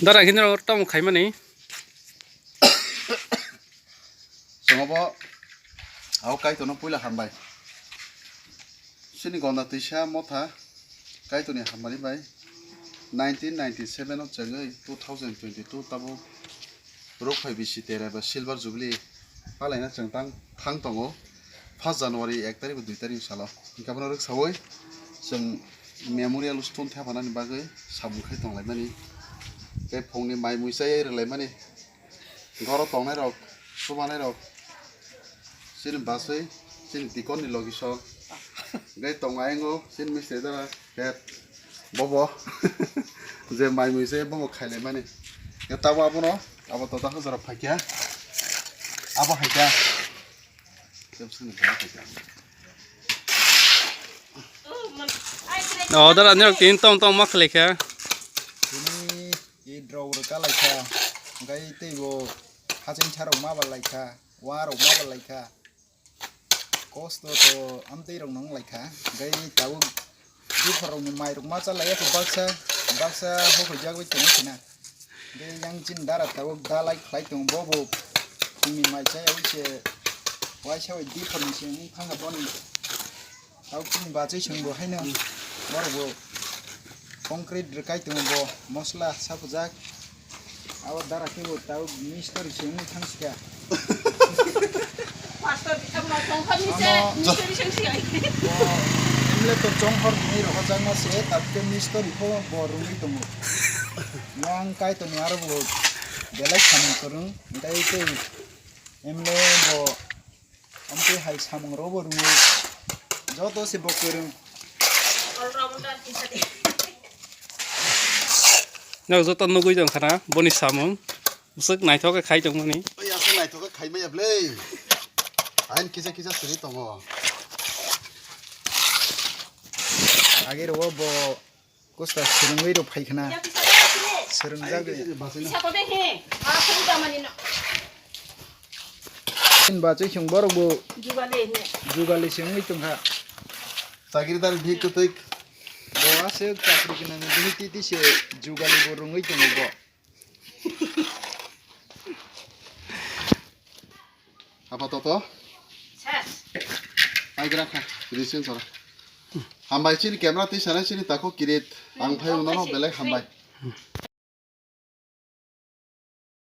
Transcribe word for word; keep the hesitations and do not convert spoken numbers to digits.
Dara kini rok tamo khaimani. Chwngbo abo Kaitorno puila hambai. Chini gonda twisa motha Kaitorni hamari bai nineteen ninety-seven o chengwi two thousand twenty-two tabuk rukphai bisi tere ba silver jubilee palaina chwng tang thang tongo first January ek tarikh ba dui tarikh salo. Hinkhe abono rwksawi chwng memorial stone thepanani bagwi samung khai tonglaimani tei phungni mai mui chaywi rwlaimani. Goro tongnai rok, subanai rok, chini basui, chini tikon ni logi so, gai tongnai ngo, chini mistri dara, het, bobo, je mai mui se bobo khailai mani. Ya tabo abono, abo tota hojaro phaikya, abo haikya. Kebsani bwlai phaikya. O dara nirok tin tong tong ma khlaikha. Tini I drok rwka laikha, hwnkhe teibo haching charok ma ba laikha, wa rok ma ba laikha. Kosto to amtwi rok nang laikha, hwnkhe tabuk buphar rokni mai rok ma cha laiya kho baksa, baksa hokhoijagwi tongwi khina. Hwnkhe yang chini dara tabuk dalai khlai tongo, bobo phungni mai chaya wi se waisa bai buphar ni se wng thangkha boni. Tabuk chini bachwi chwngbo haino borokbo concrete rwkai tongo bo mosla sapujak. Abo dara khe bo tabuk mistori se wngwi thangsikha. Pastor, amo tongkhor ni se Amo mistori sengsi ai. Bo emle to chonghor hinwi rohorjakma se tabuk khe mistori pho bo rwngwi tongo. Yang Kaitorni aro bo belai samung kwrwng, hwnkhe tei emle bo Amtwi hai samung rokbo rwngwi joto se bo kwrwng. Nok joto nugwi tong khana boni samung. Bwswk naithok khe khai tongmani. Oi, aswk naithok khe khai maya bwle. Ain kisa kisa siri tongo. Age rogo bo Kosta swrwngwi rw phai khna. Swrwngjagwi. Isa kote he, ma khum damani no. Tin bachwi chwng borok bo Jugale he. Jugali se wngwi tongkha. Chakri dar bhi kwtwi. Bo aswk chakri gwnang bini titi se jugali bo rwngwi tongo bo. Apa toto? Ses. Ai gra kha, reason sora. Hambai chini camera twi sana chini tako kirit. Ang phai uno no belai hambai.